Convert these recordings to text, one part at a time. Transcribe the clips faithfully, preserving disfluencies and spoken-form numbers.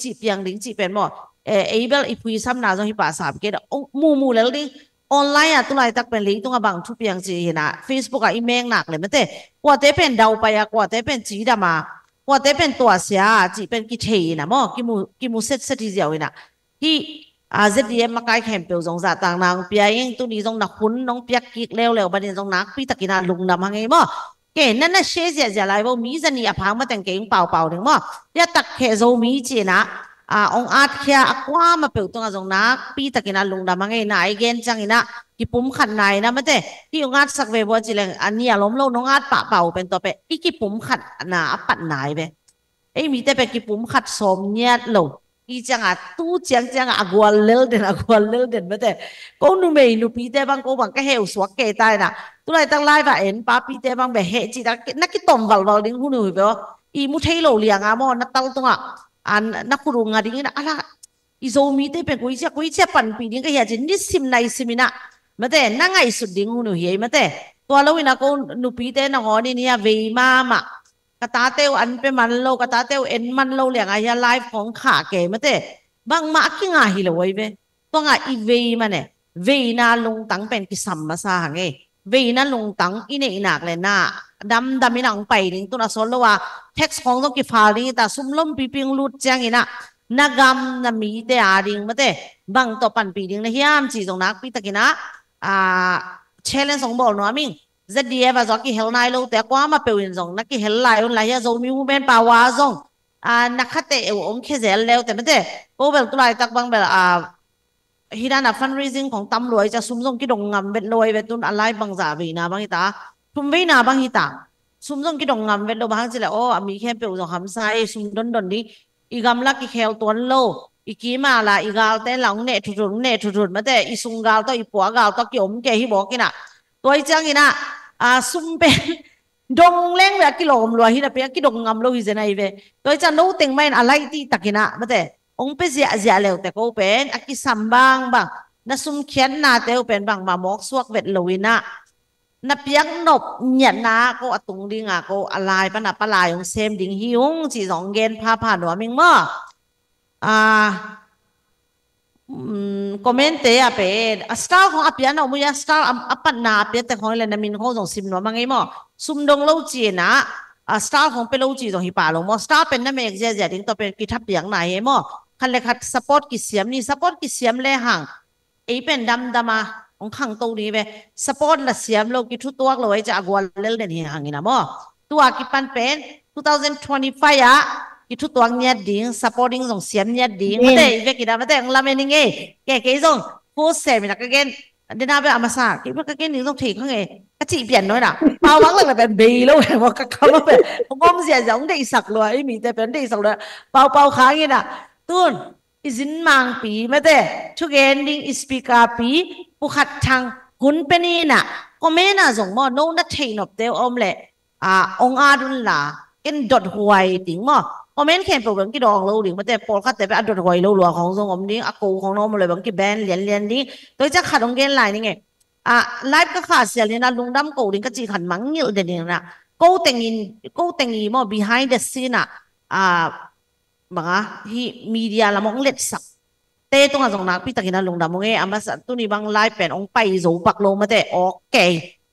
cih piang ding cih pen maw. Eh, ei bel i phuisamna zong hi pahsa kei dah. Ong mumu lel ding. Online ah tulaitak pen leitung a bang thu piang cih hi na, Facebook ah i meng nak le mate. Kuate pen daupai a, kuate pen cidam a, kuate pen tuahsia a, cih pen kithei hi na maw. Kimu, kimu setset hi ziau hi na. Hih, a, Z D M makai khempeuh zong zahtakna hong pia ing, tuni zong na hun nong piak kik leuleu banin zong nakpi takin a lungdam hang ei maw. Kei na na share ziahziah lai vo, mi zani a phang mateng kei ing paupau ding maw. Hia takkheh Zomi cih na, a, ong atkhia a kuama peuh tungah zong nakpi takin a lungdam hang ei na, i gen ciangin a kipumkhatna in a mate. Hih ong atsak ve vo a cih leng a nia lom lo nong at pahpah uh pen tua pen i kipumkhatna a patna hi ve. Ei mite pen kipumkhat sawm ngiat lo. I cianga tu ciangcianga a gual lel den, a gual lel den mate. Ko numei nupite bang ko bang ka heu suak kei tai na. Tulaitak live a en papite bang beh heh cih tak na kitom valval ding hun uh hi beh aw. I mu thei lo lianga maw na tal tunga, a, na khut uh nga dingin a la. I Zomite pen koicia koicia panpih ding ka hia cin nisim naisim ina mate na ngaihsut ding hun uh hi ei mate. Tua lo ina ko nupite na ngawnin hia vei mama. Ka tate uh an pe man lo, ka tate uh en man lo lianga hia live khong khah kei mate. Bangmah a kinga hi lo oi ve. Tua nga i vei mane. Veina lungtang pen kisam masa hang ei. Veina lungtang i neih nak le na damdam ina hong pai ding tun a sawt lo a. Text khong zong kifal ding ita sum lom pipi hong lut ciangin a na gam na mite a ding mate. Bang tawh panpih ding na hiam ci zong nakpi takin a, a, challenge hong bawl nuam ing. Z D F a zong a kihel nai lote a kuama peuh in zong na kihel lai un lai hia Zomi Women Power zong, a, na khate eu om khezel leute mate. Ko bel tulaitak bang bel, a, hi dana fundraising khong tam luai cia sum zong kidong ngam vet luai vet tun a lai bangza veina bang hita. Thum veina bang hita. Sum zong kidong ngam vet lo bang hang cile aw a mi khempeuh zong hamsa ei sum dondon ding. I gamla kikhel tuan lo, i kima la, i galte la, ong neh thutut, ong neh thutut, mate, i sung gal tawh, i pua gal tawh, ki om ke hi bawk ina. Tuai ciang ina, a, sum pen, dong leng ve a kilawm lua hi na pen, a kidong ngam lo hi zen a hi ve. Tuai ciang no teng main a laih tih tak ina, mate, ong pe ziahziah leute ko pen, a kisam bangbang, na sum khiatnate uh pen bangmah mawk suak vet lo ina. Na piak nop ngiatna ko a tung dinga ko a lai pana palai ong sem ding hi ung ci zong gen phapha nuam ing maw. A, um, comment te a pen a star khong a pia na om uh a star a, a patna a pia te khong le na min khong zong sim nuam a ngei maw. Sum dong lo ci na a star khong pe lo ci zong hi pa lo maw. Star pen na mek ziazia ding tawh pen kitha piakna hi maw. Khat le khat support kisiam ni support kisiam le hang. Ei pen damdam a ong khangto ding hi ve. Support la siam lo kithutuak lo ei ca a gual lel den hi hangin a maw. Tua kipan pen two thousand twenty-five a kithutuak ngiat ding supporting zong siam ngiat ding. Mate i vek ina mate ong lamen ing ei. Ke kei zong post sem ina ka gen dena ve a masa kei ve ka gen ding zong thei khang ei. Ka cih pian nawi na pau bang lak la pen bei lo ve maw ka kam a pen ong om ziazia ong deihsak lua ei mite pen deihsak lua pau pau khang ina. Tun i zin mangpi mate thugen ding i speaker pi Pu Khat Thang hun pe ni na comment a zong maw no na theih nopte om le a ong at un la ken dot huai ding maw comment khempeuh bang kidawng lo ding mate pawlkhatte bang a dot huai lo lua khong zong om ding a ko khong na om le bang kiban lianlian ding. Toi ciang khat ong gen lai ning e. A live ka khah sial ni na lungdam ko ding ka cih khat mangngilh den ding na ko tengin ko tengi maw behind the scene a a banga hi media lam ong letsak te tunga zong nakpi takin a lungdam ung e. A masa tuni bang live pen ong pai zo pak lo mate ok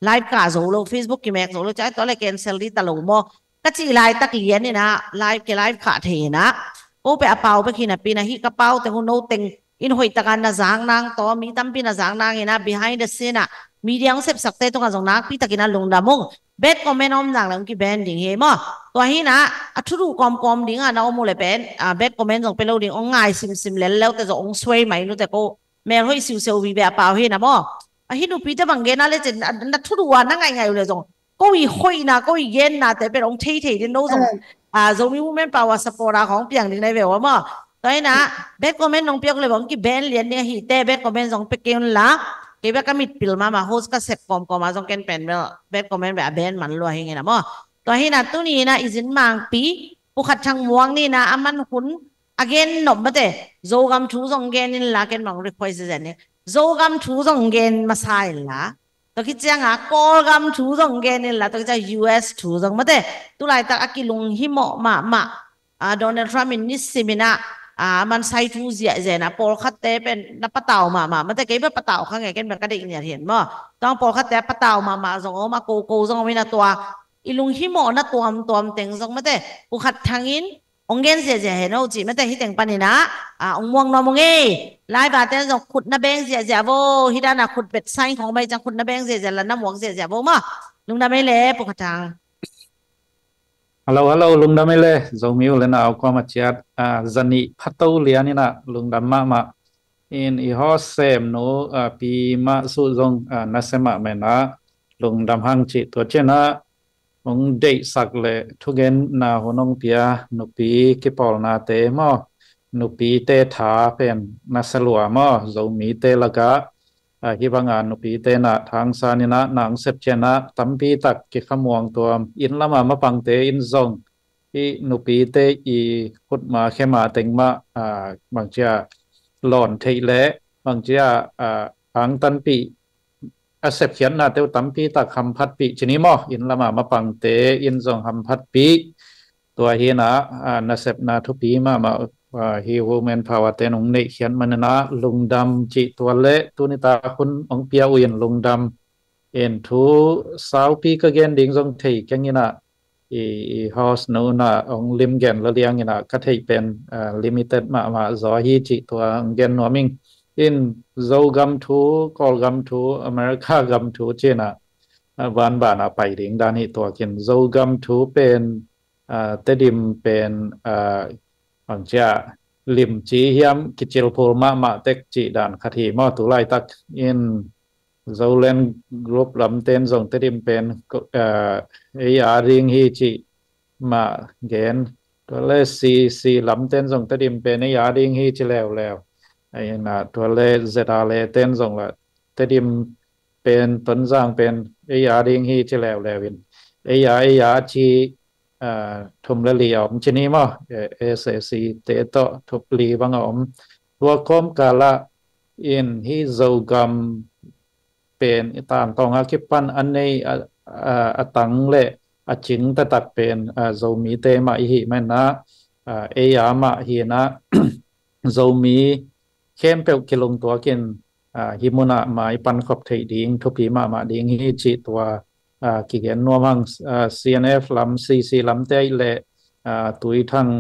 live ka zo lo Facebook kimek zo lo cai tua le cancel di ta lo maw. Ka cih laitak lian ina live ke live khah thei ina ko pe a pau pe khina pina hi ka pau te hu no teng in hoih taka na zak nang tawh mi tampi na zak nang ina behind the scene a media ong sepsak te tunga zong nakpi takin a lungdam ung. Bad comment om nang le ong kiban ding hi maw. Tua hi na a thuduh kawmkawm ding a na om uh le pen a bad comment zong pe lo ding ong ngai simsim lel leute zong ong suai mai nute ko mel hoih siuseu vive a pau hi na maw. A hi nupite bang gen a le cin na thuduh a na ngaingai uh le zong ko i hoihna ko i genna te pen ong theithei din no zong a Zomi Women Power support a khong piang ding nai ve ua maw. Tua ina bad comment nong piak le bang kiban lian ding a hi te bad comment zong pe kei un la kei bek ka mitpil mama host ka sep kawmkawm a zong ken pen bel bad comment bek a ban man lua hi ngei na maw. Tua hi na tuni ina i zin mangpi Pu Khat Thang Muang ni na a man hun a gen nop mate Zogam thu zong gen in la ken mang request zen ni Zogam thu zong gen masa in la. Tua khit cianga Kawlgam thu zong gen in la tua khit cianga U S thu zong mate tulaitak a kilung himawh mahmah a Donald Trump in nisim ina a, mansai thu ziahziah in a, pawlkhatte pen na patau mahmah, mate kei bek patau kha nge, ken bek ka deih ngiat hi maw. Tua pawlkhatte a patau mahmah zong om, a koko zong om in a, tua i lunghimawhna tuamtuam teng zong mate, Pu Khat Thang in hong gen ziahziah hen aw cih mate, hih teng panin a, a, hong muang nuam ung ei. Laibate zong khut na beng ziahziah vo, hih dan a khut bet sign khong om ahih ciang khut na beng ziahziah, la na muak ziahziah vo maw. Lungdam ei le Pu Khat Thang. Hello, hello, lungdam ei le Zomi u le nau kua mah ciat, a, zanih phato lian in a, lungdam mahmah. In i host semnu, a, Pi Mah Suh zong, a, nasia mahmah in a, lungdam hang cih, tua ciang a hong deihsak le thugenna hun hong pia nupi kipawlnate maw, nupite tha pen nasia lua maw, Zomite lakah, a, hih banga nupite na thangsan in a, na hong sep ciang a tampi tak kikhamuang tuam, inn lama mapangte in zong hih nupite i khutma khema teng mah, a, bangci a lawn theih le bangci a, a, angtanpih, a sepkhiatnate uh tampi tak hamphatpih ci ni maw, inn lama mapangte in zong hamphatpih. Tua hi in a, a, nasepna thupi mahmah, a, hih Women Power te in hong neihkhiat man in a, lungdam cih, tua le tuni tak hun hong pia uh in lungdam. In thu saupi ka gen ding zong thei keng in a, i, i host nu in a hong lim gen lua liang in a, ka theih pen, a, limited mahmah zaw hi cih tua hong gen nuam ing. In Zogam thu, Kawlgam thu, America gam thu ci in a, a, banban a pai ding dan hi tuak in, Zogam thu pen, a, Tedim pen, a, bangci a limci hiam, kicilphul mahmah tek cih dan khat hi maw. Tu laitak in Zoland group lamte in zong Tedim pen, a, ei a ding hi cih mah gen. Tua le C C lamte in zong Tedim pen ei a ding hi ci leuleu. Ahi in a, tua le Z R le te in zong la Tedim pen, Tonzang pen ei a ding hi ci leuleu in, ei a, ei a ci, a, thum le li a om ci ni maw, e, S A C te tawh thum li bang a om. Tua kawmkal ah in hih Zogam pen i tangtawng a kipan a nei a, a, a tang le a cing taktak pen, a, Zomite mah i hih man a, a, ei a mah hi in a, Zomi khempeuh kilungtuak in, a, hih mun ah mai pankhop theih ding thupi mahmah ding hi cih tua, a, kigen nuam hang. A, C N F lam, C C lamte ahih leh, a, Tuithang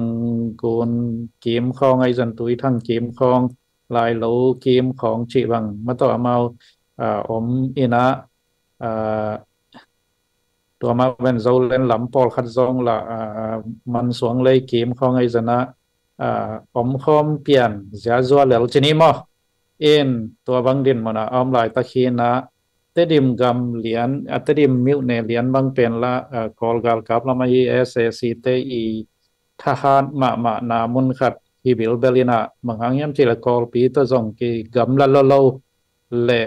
Gun Kim khawng, ahi zong Tuithang Kim khawng, Lailo Kim khawng cih bang mah tawh amau, a, om in a, a, tua mah bang Zoland lam pawlkhat zong la, a, Mansuang Lei Kim khawng ahi zong a, a, om khawm pian ziazua lel ci ni maw. In tua bang dinmun ah a om laitak hi in a, Tedim gam lian, a, Tedim myone lian bang pen la, a, Kawl galkap lam ahi S A C te i thahat mahmahna mun khat hi bilbel in a, bang hang hiam cih leh Kawlpi tawh zong kigamla lolo le,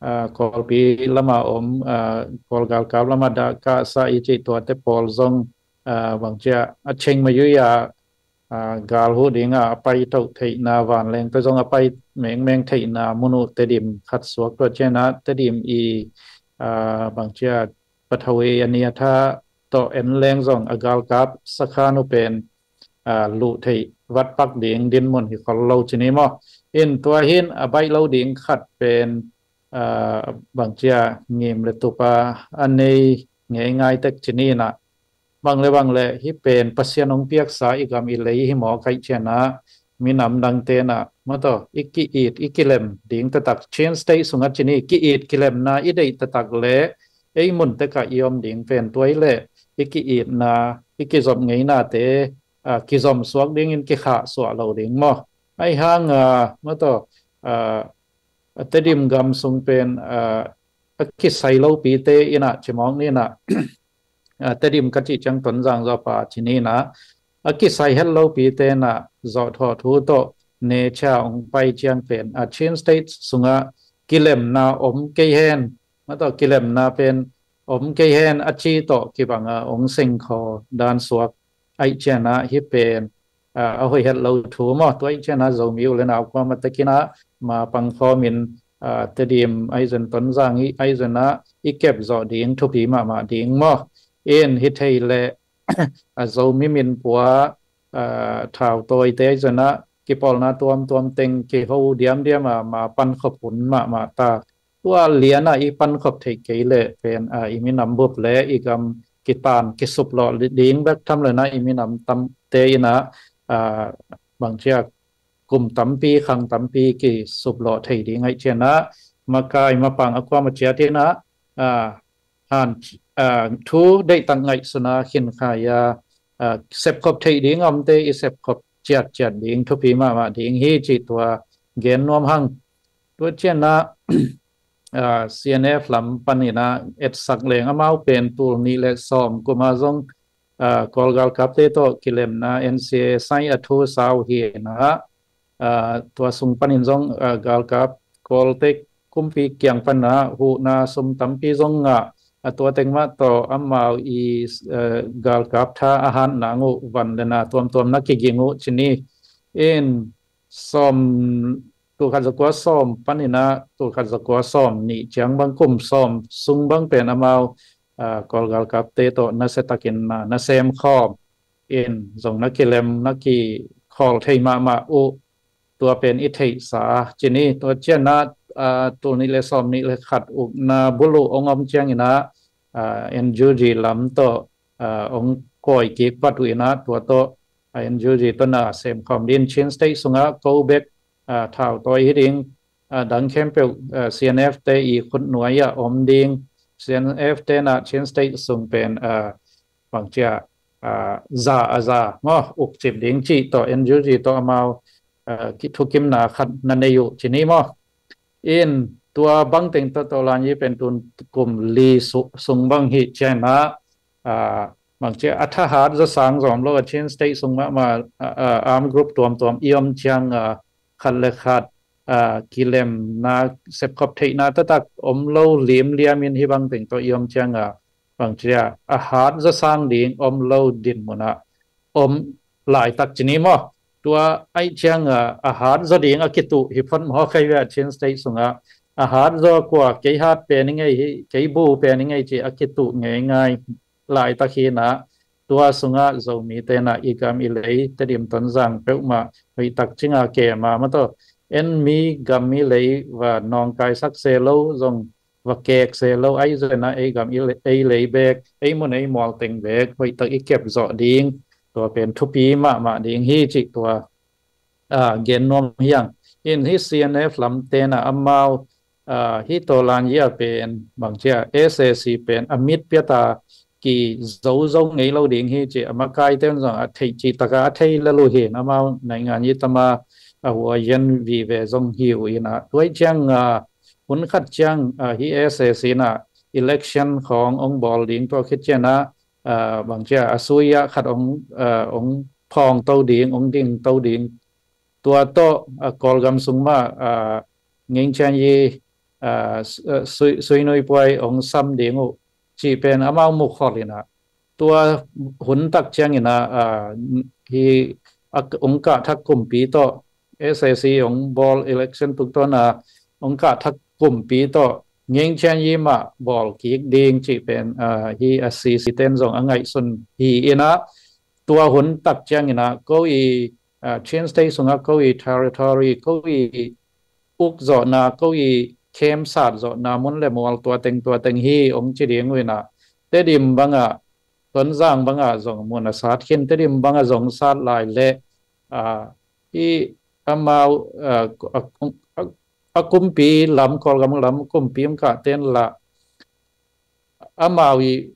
a, Kawlpi lama om, a, Kawl galkap lama dah kahsa i cih tuate pawl zong, a, bangci a, a cheng mayui a, a, gal huh ding a, a pai toh theihna, vanleng tawh zong a pai mengmeng theihna mun uh Tedim khat suak, tua ciang a Tedim i, a, bangci a, Pathawi a ni a tha tawh en leng zong a galkap sakhan uh pen, a, luh theih vatpak ding dinmun hi khol lo ci ni maw. In tua hi in a baih lo ding khat pen, a, bangci a, ngim le tup a a nei ngeingai tek ci ni in a, bang le bang le hih pen Pasian hong piaksa i gam i lei hi mawk ahih ciang a, minam dangte in a, mah tawh i ki-it i kilem ding taktak, Chin State sungah ci ni, ki-it kilemna i deih taktak le ei mun tek ah i om ding pen tua hi leh i ki-itna, i kizop ngeinate, a, kizom suak dingin kikhahsuah lo ding maw. Ahi hang, a, mah tawh, a, Tedim gam sung pen, a, a kisai lopite in a, ci mawk ni in a, a, Tedim ka cih ciang Tonzang zaw pah ci ni in a, a kisai het lopite in a, zawhthawh thu tawh nature hong pai ciang pen, a, Chin State sungah kilemna om kei hen, mah tawh kilemna pen om kei hen a ci tawh kibang a hong seng khaw dan suak ahih ciang a, hih pen, a, a hoih het lo thu maw. Tua ahih ciang a Zomi u le nau kuamah tek in a, ma pangkhawm in, a, Tedim ahi zong Tonzang i, ahi zong a i kep zawh ding thupi mahmah ding maw. In hi thei leh, a, Zomi min pua, a, thautawite ahi zong a kipawlna tuamtuam teng kiho diamdiam a, ma pankhop hun mahmah ta. Tua lian a i pankhop theih kei leh pen, a, i minam bup le i gam kitan kisuplawh ding bek tham leh na i minam tamte in a, a, bangcia kum tampi khang tampi kisuplawh thei ding aih cian a, makai mapang a kuam a ciat in a, a, han, a, thu deihtak ngaihsun a khinkhai a, a, sepkhop theih ding a omte i sepkhop ciatciat ding thupi mahmah ding hi cih tua gen nuam hang. Tua cian a, a, C N F lam pan in a etsak leng amau pen tul nih le sawm kum a zong, a, Kawl galkapte tawh kilemna N C A sai a thu sau hi in a, a, tua sung panin zong, a, galkap Kawlte kumpi kiang pan a huhna sum tampi zong ngah, a, tua teng mah tawh amau i, a, galkap tha a hat nang uh van le na tuamtuam na kiging uh ci ni. In sawm, tul khat za kua sawm pan in a tul khat za kua sawm nih ciang bang kum sawm sung bang pen amau, a, Kawl galkapte tawh nasia takin na, na sem khawm in zong na kilem na kikhawl thei mahmah uh, tua pen i theihsa ci ni. Tua cian a, a, tul nih le sawm nih le khat ukna bul uh ong om ciang in a, a, N U G lam tawh, a, ong kawi kik pat uh in a, tua tawh, a, N U G tawh na sem khawm ding Chin State sungah ko bek, a, thau tawi hi ding, a, dang khempeuh, a, C N F te i khut nuai ah om ding, C N F te na Chin State sung pen, a, bangcia, a, za a za maw ukcip ding cih tawh N U G tawh amau, a, ki thukimna khat na nei uh ci ni maw. In tua bangteng tawh tawh lan yi pen tun kum li su-, sung bang hi cian a, a, bangcia a thahat za sang zawm lo a Chin State sung mahmah, a, a, arm group tuamtuam i om ciang a, khat le khat, a, kilemna sepkhop theihna taktak om lo limliam in hi bangteng tawh i om ciang a, bangcia a hat za sang ding om lo dinmun ah om laitak ci ni maw. Tua aih ciang a, a hat zaw ding a kituh hi phot maw kei ve a Chin State sungah. A hat zaw kua kei hat pen i ngei hi, kei bu pen i ngei ci a kituh ngeingai laitak hi na. Tua sungah Zomite na i gam i lei Tedim Tonzang peuhmah hoihtak cinga kema mataw. En mi gam mi lei va nawngkaisak se lo zong va kek se lo aih zena ei gam i le-, ei lei bek, ei mun ei mual teng bek hoihtak i kep zawh ding, tua pen thupi mahmah ding hi cih tua, a, gen nuam hiang. In hi C N F lam tena amau, a, hi tawlan yia pen bangcia S A C pen a mit piata kizo zo ngei lo ding hi ci a makai ten zong a thei ci taka a thei lalu hin amau naingan yi tama a hua yan vive zong hi uh in a. Tuai ciang, a, hun khat ciang, a, hi S A C na election khawng ong bawl ding tua khit cian a, a, bangcia a sui a khat ong, a, ong phawng to ding, ong ding to ding. Tua tawh, a, Kawlgam sung mah, a, ngeng cian yi, a, s-, a, sui, sui nui puai ong sam ding uh cih pen amau mukholh in a. Tua hun tak ciang in a, a, hi a, ong kah thak kumpi tawh S A C ong bawl election tuk tawh na ong kah thak kumpi tawh ngeng cian yi mah bawl kik ding cih pen, a, hi a C C ten zong a ngaihsun hi in a. Tua hun tak ciang in a ko i, a, Chin State sungah ko i territory, ko i uk zawhna, ko i khem sat zawhna mun le mual tua teng tua teng hi ong ci ding uh in a. Tedim bangah, Tonzang bangah zong mun a sat khin, Tedim bangah zong sat lai le, a, hi amau, a, a, a, a kumpi lam, Kawlgam lam kumpi ong kah ten lah amau i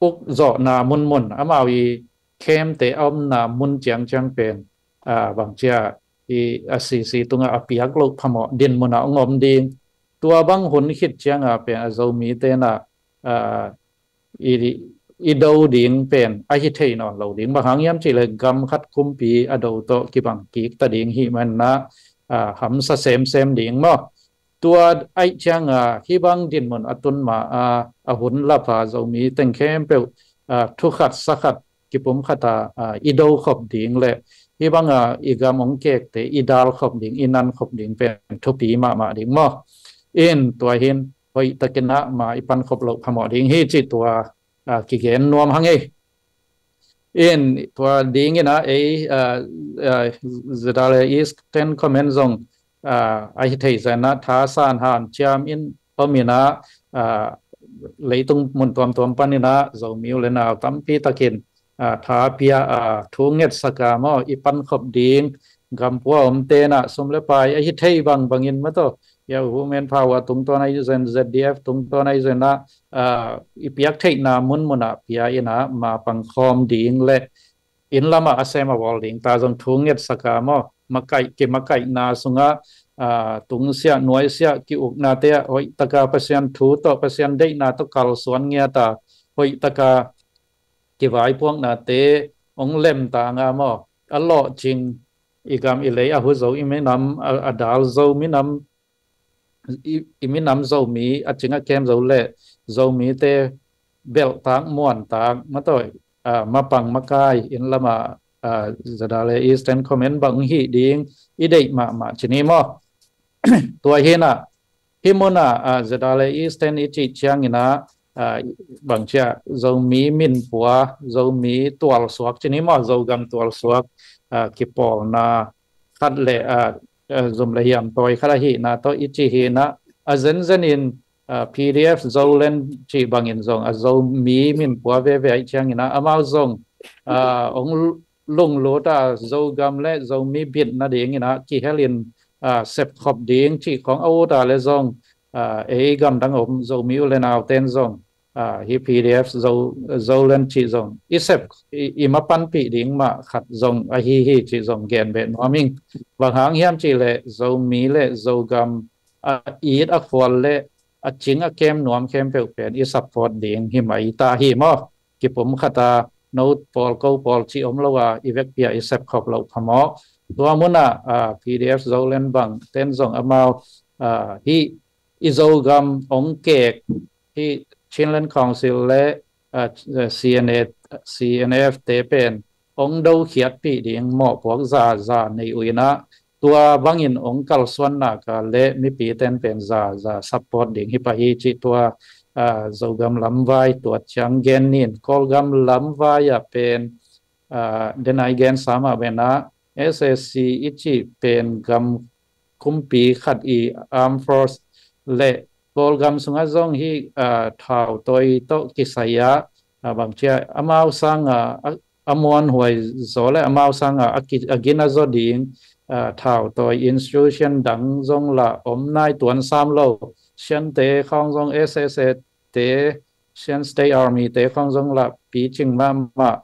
uk zawhna munmun, amau i khemte a omna mun ciangciang pen, a, bangcia i a C C tungah a piak loh phamawh dinmun a ong om ding. Tua bang hun khit ciang a pen a Zomite na, a, i, i do ding pen a hi thei nawn lo ding. Bang hang hiam cih le gam khat kumpi a do tawh kibang kik ta ding hi man na, a, hamsa semsem ding maw. Tua aih ciang a, hi bang dinmun a tun ma a, a hun lap a Zomi teng khempeuh, a, thu khat sa khat kipum khat a, a, i do khop ding le hi bang a, i gam ong kekte i dal khop ding, i nan khop ding pen thupi mahmah ding maw. In tua hin hoih takin a ma i pan khop loh phamawh ding hi cih tua, a, kigen nuam hang ei. In tua dingin ah ei, ah, ah, ZRA Eastern Command zong, ah, a hi thei zenah thasan hanciam in om inah, ah, leitung mun tuamtuam paninah Zomi u le nau tampi takin, ah, tha pia, ah, thu ngetsak a maw, i pankhop ding, gampua omte nah sum le pai a hi thei bangbangin mataw, ya Women Power tungtawn ahi zen, ZDF tungtawn ahi zenah, ah, i piak theihna munmunah pia inah ma pangkhawm ding le inn lamah a sem a bawl ding ta zong thu ngetsak a maw, makaih, kimakaihna sungah, ah, tungsiah nuaisiah ki-uknate ah hoihtaka Pasian thu tawh, Pasian deihna tawh kalsuan ngiata hoihtaka kivaipuaknate hong lemtanga maw, a lawhcing, i gam i lei a hu zo, i minam a, a dal zo, minam, i, i minam Zomi a cing a kem zo le Zomite belhtak muantak mataw, ah, mapang makai inn lamah, ah, ZRA Eastern Command bang hi ding i deih mahmah ci ni maw. Tua hinah hih munah, ah, ZRA Eastern i cih cianginah, ah, bangcia Zomi minpua, Zomi tualsuak ci ni maw, Zogam tualsuak, ah, kipawlna khat le, ah, ah, zum le hiam tawi khat ahihna tawh i cih hinah, a zenzenin, ah, PDF Zoland cih bangin zong a Zomi minpua veve ahi cianginah amau zong, ah, hong lunglut a Zogam le Zomi bit nadinginah kihelin, ah, sepkhop ding cih khawng a uta le zong, ah, ei gamdang om Zomi u le nauten zong, ah, hih PDF Zo, Zoland cih zong i sep, i, i mapanpih ding mah khat zong ahi hi cih zong gen beh nuam ing. Bang hang hiam cih leh Zomi le Zogam a it a khual le a cing a kem nuam khempeuh pen i support ding hi mai ta hi maw. Kipum khata no pawl ko pawl cih om lo a, i vekpi a i sepkhop loh phamawh. Tua munah, ah, PDF Zoland bang ten zong amau, ah, hih i Zogam hong kek hih Chinland Council le, ah, CNA, CNF te pen hong dokhiatpih ding mawhpuak zaza nei uh inah, tua bangin hong kalsuan nak a le mipiten pen zaza support ding hi pah hi cih tua, ah, Zogam lamvai tua ciang gen nin. Kawlgam lamvai ah pen, ah, denai gen sa mah benah SAC i cih pen gam kumpi khat i armed force le Kawlgam sungah zong hih, ah, thau tawi tawh kisai ah, ah, bangcia amau sanga, ah, a muanhuai zaw le amau sanga a ki, a gina zaw ding, ah, thau tawi institution dang zong lah om nai tuan sam lo. Siante khawng zong SSA te, Shan State Army te khawng zong lah picing mahmah,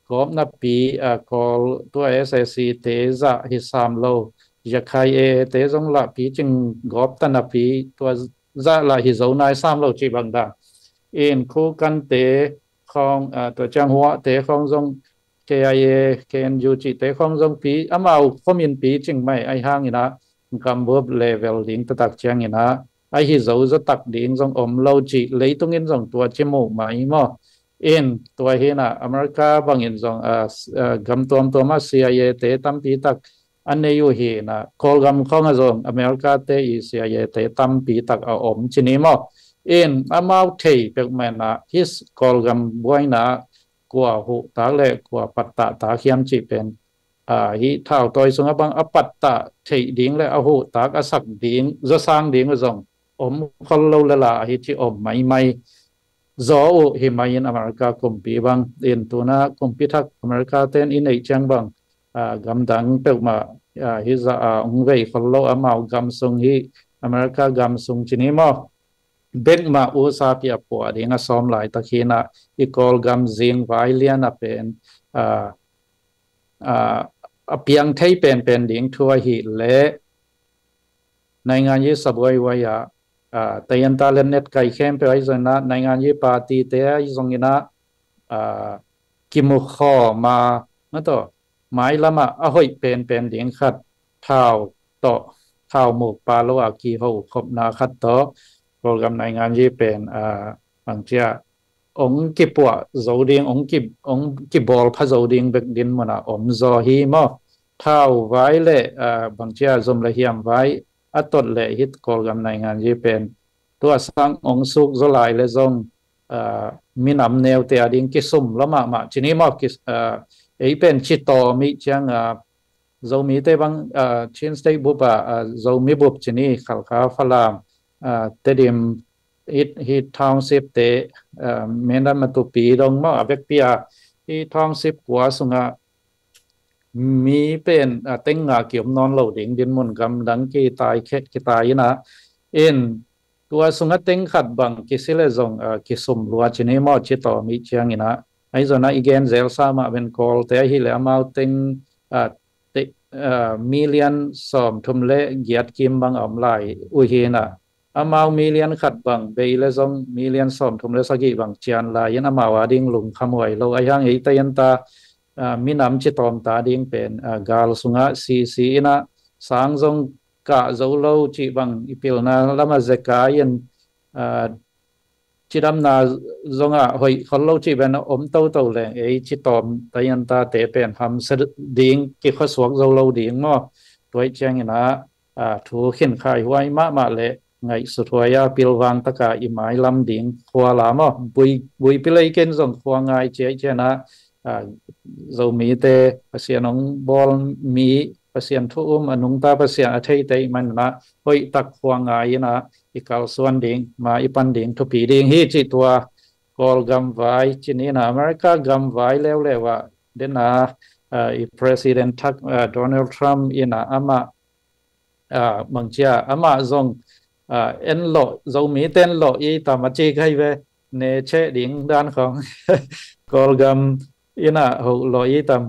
gawp napi, ah, Kawl tua SAC te zah hi sam lo. Yakhai A te zong lah picing gawp ta napi tua zah lah hi zo nai sam lo cih bang dang. In Khukan te khawng, ah, tua ciang Huah te khawng zong KIA, KNU cih te khawng zong pi, amau khomin picing mai ahi hanginah gambup level ding taktak cianginah ahi zo zatak ding zong om lo cih leitungin zong tua ci muh mai maw. In tua hinah America bangin zong, ah, s-, ah, gam tuamtuam ah CIA te tampi tak a nei uh hinah, Kawlgam khawng ah zong America te i CIA te tampi tak a om ci ni maw. In amau thei peuhmah inah hih Kawlgam buaina kua huhtak le kua pattahtak hiam cih pen, ah, hih thau tawi sungah bang a pattah theih ding le a huhtak a sak ding zawsang ding uh zong om khol lo le la ahi ci om maimai zaw uh hi mai in America kumpi bang in tuna kumpi thak America ten i neih ciang bang, ah, gamdang peuhmah, ah, hih zah a hong vei khol lo amau gam sung hih America gam sung ci ni maw. Bekmah usa pia puah ding a sawm laitak hinah i Kawlgam zing vai lian a pen, ah, ah, a piang thei penpen ding thu ahih leh naingan yi sabuai wai ah, ah, tayan ta len net kai khempeuh ahi zonginah naingan yi party te ahi zonginah, ah, kimukhawm a, mataw, mailamah a hoih penpen ding khat, thau tawh, thau muk pa lo a kiho khopna khat tawh Kawlgam naingan yi pen, ah, bangcia hong kipuah zo ding, hong ki, hong kibawl pha zo ding bek din munah om zaw hi maw. Thau vai le, ah, bangcia zum le hiam vai a tot le hih Kawlgam naingan yi pen tua sang hong suk zaw lai le zong minam neute a ding kisum lua mahmah ci ni maw. Ei pen ci tawm i ciang, Zomite bang Chin State bup ah, Zomi bup ci ni, Khalkha, Falam, Tedim, hi township te, Mindat, Matupi dong maw, a vekpi a hi township kua sungah mi pen teng nga kiom nawn lo ding, dinmun gam dang kitai khet kitai ina, in tua sungah teng khat bang kisi le zong kisum lua ci ni maw, ci tawm i ciang ina. Ahi zongin i gen zelsa mah pen Kawlte ahi le amau teng million sawm thum le giat kim bang a om lai uh hi ina. Amau million khat bang bei le zong million sawm thum le sagih bang cian lai in amau a ding lungkham huai lo. Ahi hang ei ta in ta minam ci tawm ta ding pen gal sungah sisi ina, sang zong kah zo lo cih bang i pilna lamah zekai in, cidamna zongah hoih khol lo cih pen om toto leng ei ci tawm ta in ta te pen hamsa ding, kikhuasuak zo lo ding maw. Tua i ciang ina thu khinkhai huai mahmah le ngaihsut huai a pilvang taka i mailam ding khua la maw. Buipi lei ken zong khua ngai ciai ciana, Zomite Pasian hong bawl mi, Pasian thu um a nungta Pasian a theite i manna hoih tak khua ngai ina i kalsuan ding, ma i pan ding thupi ding hi ci tua Kawlgam vai ci ni ina. America gam vai leuleu ah dena i President thak Donald Trump ina amah bangcia amah zong en lawh, Zomite en lawh i tam a ci kai ve, ne cheh ding dan khong Kawlgam ina ho lawh i tam,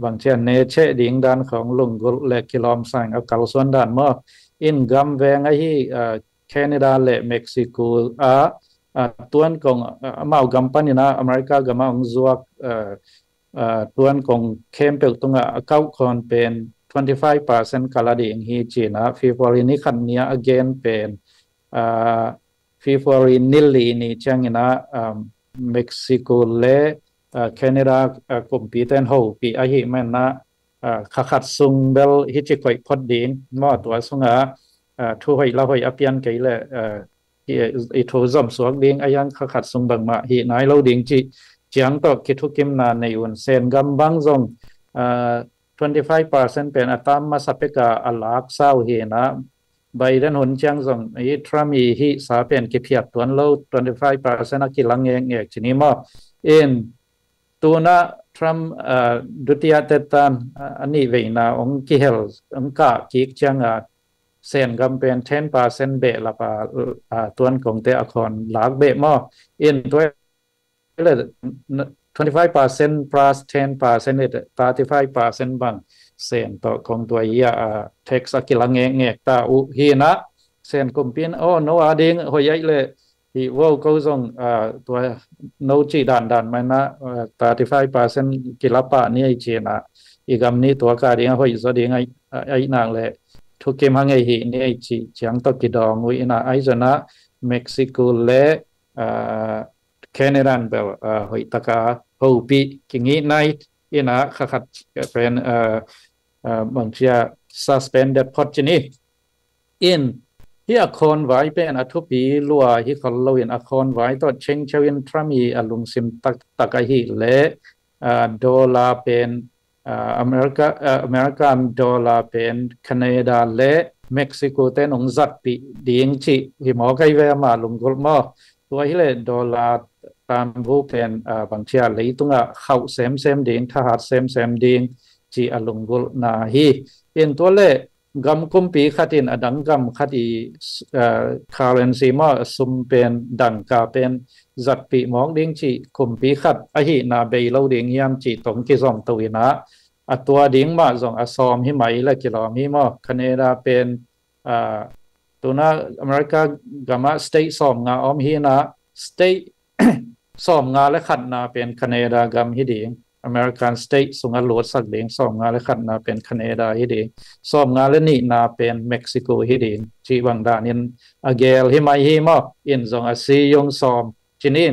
bangcia ne cheh ding dan khong lunggulh le kilawm sang a kalsuan dan maw. In gam veng ahi Canada le Mexico a tuan kong amau gam pan ina America gam a hong zuak tuan kong khempeuh tungah a kauh khawn pen twenty five percent kal a ding hi cina February ni khat ni a gen pen February ni li ni ciang ina Mexico le Canada kumpite in hopih ahi manna kha khat sung bel hi ci koih phot ding maw. Tua sunga thu hoih la hoih a pian kei le i thu zom suak ding a yang kha khat sung bangmah hi nai lo ding ci ciang tawh kithukimna nei un. Sen gam bang zong twenty five percent pen a tam masa peka a lak sau hi na. Biden hun ciang zong i Trump i hi sa pen kiphiat tuan lo, twenty five percent a kilang ngek ngek ci ni maw. In tuna Trump dutia tetan a nih veina ong kihel ong kah kik cianga sen gam pen ten percent beh lapa tuan kongte a khawn lak beh maw. In tua le twenty five percent plus ten percent le thirty five percent bang sen tawh kong tua ia tax a kila ngek ngek ta uh hi na. Sen kumpin oh no a ding hoih ai le hi vo ko zong tua no ci dan dan mai na thirty five percent kila pah ni ai ci na. I gam ni tua ka ding a hoih zaw ding ai nak le thukim hang ei hi ni ai ci ciang tawh kidawng uh ina ai zana Mexico le Canada in bel hoih taka hopih kingih nai ina kha khat pen bangcia suspended phot ci ni. In hi a khawn vai pen a thupi lua hi khol lo in a khawn vai tawh chengcheu in Trump i a lungsim taktak ahi le dollar pen America, American dollar pen Canada le Mexico te nong zatpih ding ci hi maw kai ve ama lunggulh maw. Tua hi le dollar tambu pen bangcia leitunga khauh semsem ding, thahat semsem ding ci a lunggulh na hi. In tua le gam kumpi khat in a dang gam khat i currency maw sum pen dangka pen zatpih mawk ding ci kumpi khat ahi na bei lo ding hiam ci tong kizom to ina. A tua ding mah zong a sawm hi mai le kilawm hi maw. Canada pen tuna America gama state sawm nga om hi na state sawm nga le khatna pen Canada gam hi ding. American state sunga lutsak ding sawm nga le khatna pen Canada hi ding. Sawm nga le nihna pen Mexico hi ding ci bang danin a gel hi mai hi maw. In zong a si yung sawm ci ni.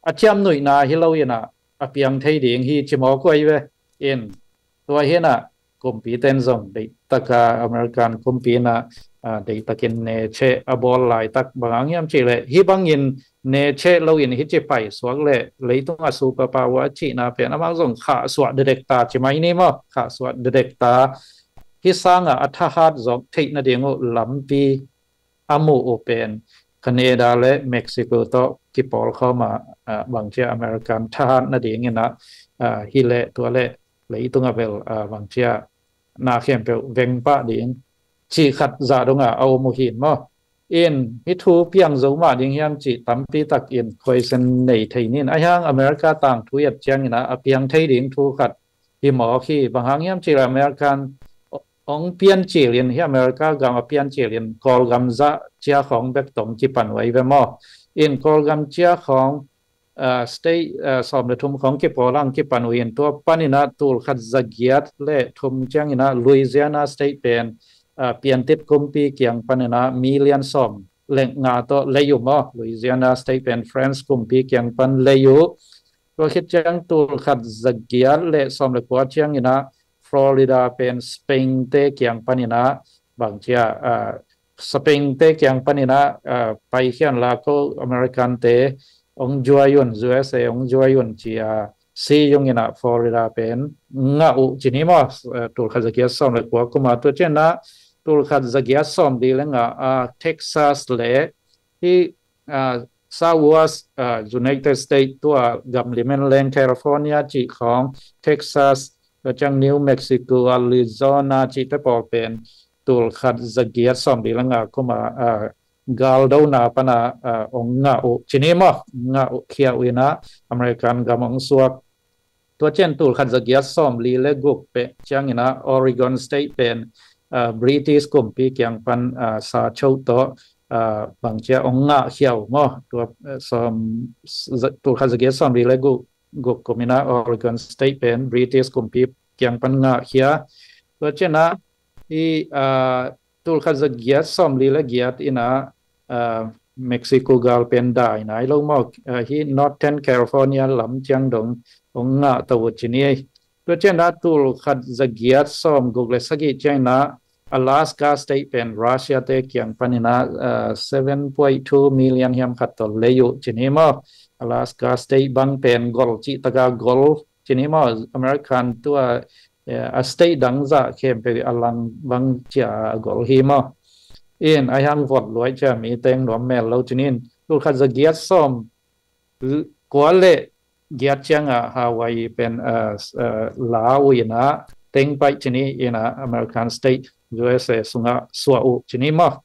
A thiam nuihna hi lo ina a piang thei ding hi ci maw kuai ve. In tua hi na kumpi ten zong deihtaka American kumpi na deihtakin necheh a bawl laitak bang hang hiam cihleh, hih bangin necheh loin hih ci paisuak leh leitung a superpower a cihna pen amau zong khahsuah dedek ta ci mai ni maw, khahsuah dedek ta. Hih sangah a thahat zawk theih nading uh lampi a muh uh pen Canada le Mexico tawh kipawlkhawm a, bangcia American thahat nadinginah, hih leh tua leh leitung a bel bangcia na khempeuh vengpah ding cih khat zah dongah a om uh hin maw. In hih thu piang zo mah ding hiam cih tampi takin question nei thei nin. Ahi hang America tangthu i et cianginah a piang thei ding thu khat hi mawk hi. Bang hang hiam cih leh American ong piancilin, hih America gam a piancilin Kawlgam zah cia khawng bek tawh kipan uh ahi ve maw. In Kawlgam cia khawng state sawm le thum khawng kipawl hang kipan uh in, tua paninah tulkhat zagiat le thum cianginah Louisiana state pen piantit kumpi kiang paninah million sawm le nga tawh lei uh maw. Louisiana state pen France kumpi kiang pan lei uh. Tua khit ciang tulkhat zagiat le sawm le kua cianginah Florida pen Spain te kiang paninah bangcia Spain te kiang paninah paikhian la ko American te ong juai un, U S A ong juai un cia si yunginah Florida pen ngah uh ci ni maw. Tulkhat zagiat sawm le kua kuma tua cianah tulkhat zagiat sawm li le nga a Texas le hih Southwest United States tua gam limen leng California cih khawng, Texas, tua ciang New Mexico, Arizona cihte pawl pen tulkhat zagiat sawm li le nga kuma galdona pana ong ngah uh ci ni maw, ngah uh khia uh inah American gam ong suak. Tua ciang tulkhat zagiat sawm li le guk peh cianginah Oregon state pen British kumpi kiang pan sa choh tawh bangcia ong ngah khia uh maw. Tua tulkhat zagiat sawm li le guk, guk kuminah Oregon state pen British kumpi kiang pan ngah khia. Tua cianah i tulkhat zagiat sawm li le giat inah Mexico gal pen dai nai lo maw. Hih Northern California lam ciang dong ong ngah to uh ci ni. Tua cianah tulkhat zagiat sawm guk le sagih cianginah Alaska state pen Russia te kiang paninah seven point two million hiam khat tawh lei uh ci ni maw. Alaska state bang pen gol cih taka gol ci ni maw. American tua a state dang zah khempeuh a lang bang cia a gol hi maw. In ahi hang vot luai cia mi teng nuam mel lo ci nin. Tulkhat zagiat sawm kua le giat ciangah Hawaii pen la uh inah teng paih ci ni inah American state U S A sungah suah uh ci ni maw.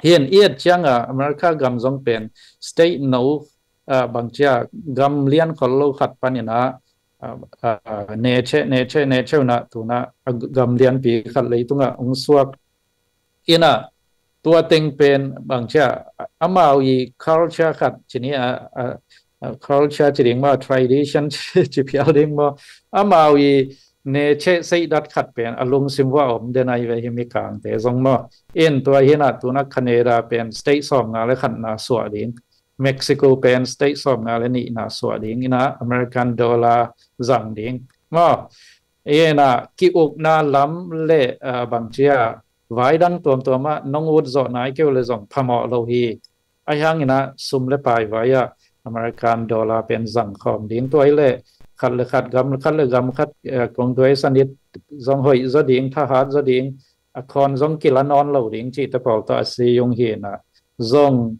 Hin i et ciangah America gam zong pen state no bangcia gam lian khol lo khat paninah necheh necheh necheh unah tunah gam lianpi khat leitungah ong suak inah tua teng pen bangcia amau i culture khat ci ni a, culture ci ding maw, tradition ci phial ding maw, amau i necheh seidat khat pen a lungsim vua om den ahi ve hi Mikangte zong maw. In tua hinah tunah Canada pen state sawm nga le khatna suah ding, Mexico pen state sawm nga le nihna suah ding inah American dollar zang ding maw. Inah ki-ukna lam le bangcia vai dang tuamtuamah nong ut zawh nai keu le zong phamawh lo hi. Ahi hanginah sum le pai vai-ah American dollar pen zang khawm ding, tua hi leh khat le khat gam khat le gam khat kong duai sanit zong hoih zaw ding, thahat zaw ding, a khawn zong kila nawn lo ding cihte pawl tawh a si ung hinah zong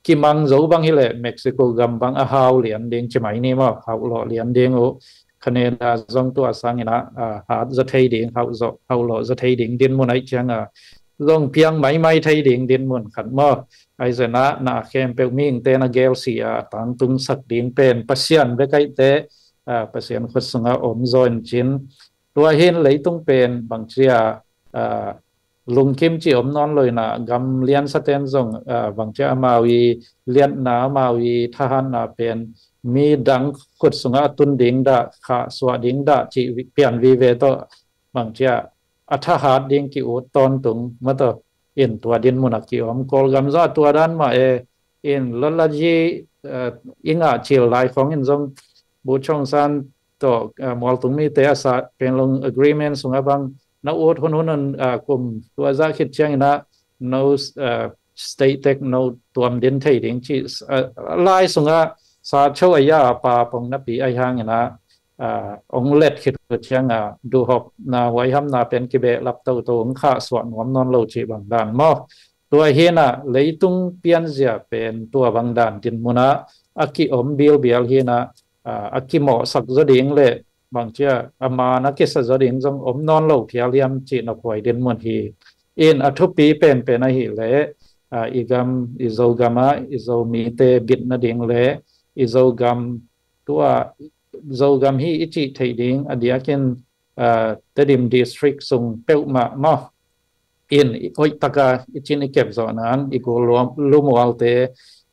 kimang zo bang hi leh Mexico gam bang a hau lian ding ci mai ni maw, hauh lawh lian ding uh. Canada zong tua sanginah hat zaw thei ding, hauh lawh zaw thei ding dinmun aih cianga zong piang maimai thei ding dinmun khat maw. Ahi zenah na khempeuh mihingte na gelsi a tangtungsak ding pen Pasian bek aihte Pasian khut sungah om zaw in cin. Tua hin leitung pen bangcia lungkim ci om nawn lo inah gam liansaten zong bangcia amau i liatna, amau i thahatna pen mi dang khut sungah a tun ding dah, khahsuah ding dah cih pian vive tawh bangcia a thahat ding ki-ut tawntung mataw. In tua dinmun a ki-om Kawlgam zah tua dan mah e. In lalaji i ngah cil lai khawng in zong Bu Chong San tawh mualtung mite a sa Panglong Agreement sungah bang na ut hunhun un, kum tua zah khit ciangin ah no state tek no tuam din thei ding ci. Lai sungah sa cho a ya a pa pong napi ahi hangin ah ong let khit uh ciangah duhhopna huaihamna pen kibehlap toto ong khahsuah nuam nawn lo cih bang dan maw? Tua hinah leitung pianzia pen tua bang dan din munah a ki-om bilbial hinah a kimawhsak zaw ding le bangcia a man a kisa zaw ding zong om nawn lo phial hiam cih na phuai din mun hi. In a thupi penpen ahih leh i gam i Zogam ah i Zomite bit nading le i Zogam tua Zogam hi i cih theih ding a diakin Tedim District sung peuhmah maw? In hoihtaka i cin i kep zawh nang i gul lumualte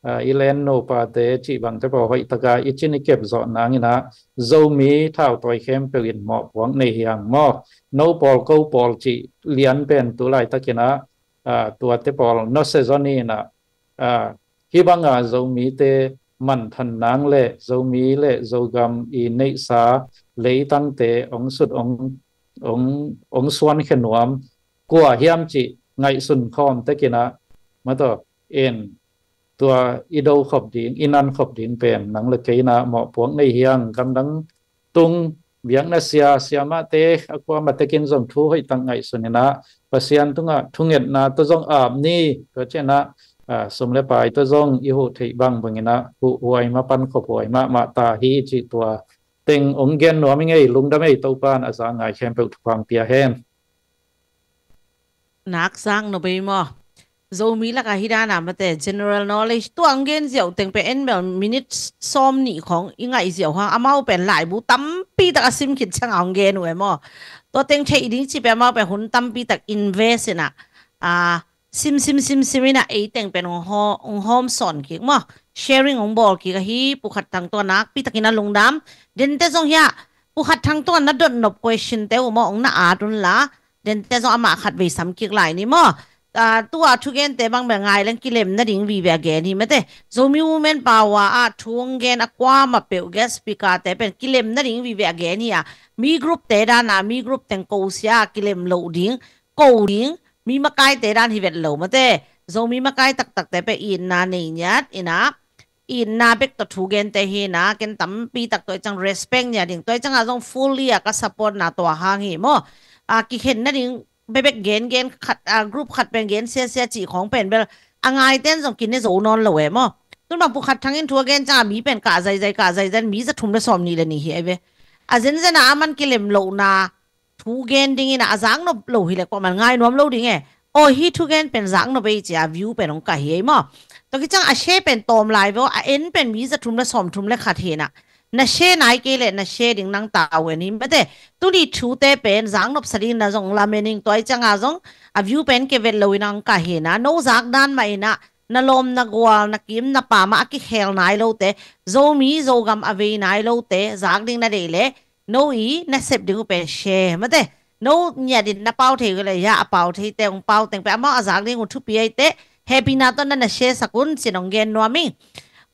i len nupate cih bangte pawl hoihtaka i cin i kep zawh nanginah Zomi thautawi khempeuh in mawhpuak nei hiang maw? No pawl ko pawl cih lian pen tu laitakinah tuate pawl no sezon inah hih banga Zomite manthan nang le Zomi le Zogam i neihsa leitangte ong sut ong ong suankhia nuam kua hiam cih ngaihsun khawm tekinah mataw in tua i do khop ding i nan khop ding pen nang le kei inah mawhpuak nei hiang. Gamdang tung biakna sia siamahte a kuamah tekin zong thu hoihtak ngaihsun inah Pasian tungah thungetna tawh zong ap ni. Tua cianah sum le pai tawh zong i huh theih bang banginah huhhuai mapan khop huai mahmah ta hi cih tua teng ong gen nuam i ngei. Lungdam ei, Topan a za ngai khempeuh thupha pia hen. Nak sang no bei maw? Zomi lakah hi dana mate general knowledge tua ang gen ziau teng pe en bel minute sawm nih khong i ngaih ziau hang amau pen laibu tampi tak a sim khit cianga ang gen uh e maw? Tua teng theih ding ci pe amau pen hun tampi tak invest inah a sim sim sim sim inah ei teng pen ong hawm sawn kik maw? Sharing ong bawl kik ahi. Pu Khat Thang tua nakpi takin a lungdam. Dente zong hiah Pu Khat Thang tua na dot nop question te uh maw ong na at un la dente zong amah khat vei sam kik lai ni maw? Tua thugente bang bel ngai leng kilem nading vive a gen hi mate. Zomi Women Power ah thu ong gen a kuamah peuh guest speaker te pen kilem nading vive a gen hi a mi group te dana mi group teng ko sia kilem loh ding ko ding mi makaite dan hi vet lo mate. Zomi makai taktakte pen itna nei ngiat inah itna bek tawh thugente hinah ken tampi tak tua i cang respect nia ding tua i cangah zong fully a ka support na tua hang hi maw? A kikhen nading bebek gen gen khat a group khat pen gen siasia cih khong pen bel a ngaiten zong kine zo nawn lo e maw? Tun bang Pu Khat Thang in thu a gen cangah mi pen kah zaizai kah zaizai mi za thum le sawm nih le nih hi ai ve. A zenzenah a man kilem lohna thu gen dinginah a zaknop lo hileh kuaman ngai nuam lo ding e. Aw hi thugen pen zaknop ei cia view pen hong kah hi ei maw? Tua kicang a share pen tawm lai veo a en pen mi za thum le sawm thum le khat hinah na share nai kei leh na share ding nang tau en hi mate. Tuni thute pen zaknop sa dingin na zong lamening tua i canga zong a view pen kevet lo inah hong kah hinah no zak dan mah inah na lawm na gual na kim na pamah a kikhel nai lote Zomi Zogam a vei nai lote zak ding na deih leh no i na sep ding uh pen share mate. No ngiat in na pau thei uh le ya a pau thei te ong pau teng pe amau a zak ding uh thupi ai te hehpihna tawh na na share sak un cin ong gen nuam ing.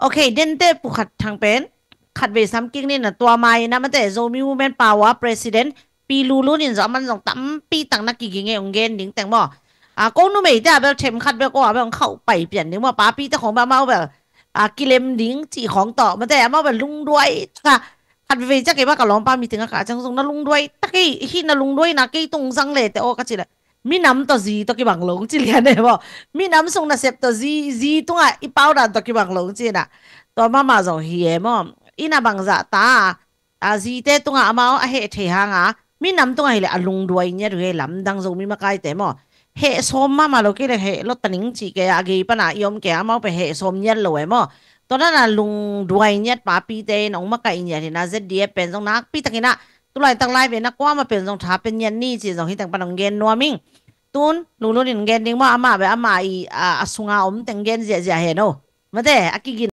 Okay, dente Pu Khat Thang pen khat vei sam kik ni na tua mai na mate Zomi Women Power President Pi Lu Lun in zong aman zong tampi tak na kiging e ong gen ding teng maw? A ko numeite a bel them khat bel ko a bel ong khauh pai pian ding maw? Papite khong bel amau bel a kilem ding cih khong tawh mate amau bel lungduai taka khat vei ciak kei ba ka lawmpa meeting a kah ciang zong na lungduai ta kei hi na lungduaina kei tung zang le te aw ka ci le minam tawh zi tawh kibang lo ci lian e maw? Minam sung nasep tawh zi zi tungah i pau dan tawh kibang lo ci na tua mahmah zong hi e maw? Ina bangzah ta a zite tungah amau a heh thei hanga minam tungah hileh a lungduai ngiat uh hi lamdang Zomi makaite maw? Heh sawm mahmah lo kei le heh lawt ta ning cih kei a gei pana i om kei amau pe heh sawm ngiat lo e maw? Tua nana lungduai ngiat papite in ong makaih ngiat hina Z D F pen zong nakpi takinah tulaitak lai ve na kuama pen zong tha pen ngiat ni ci zong hiteng pan ong gen nuam ing. Tun Lu Lun in gen ding maw amah be amah i a sunga om teng gen ziahziah he no mate a kigin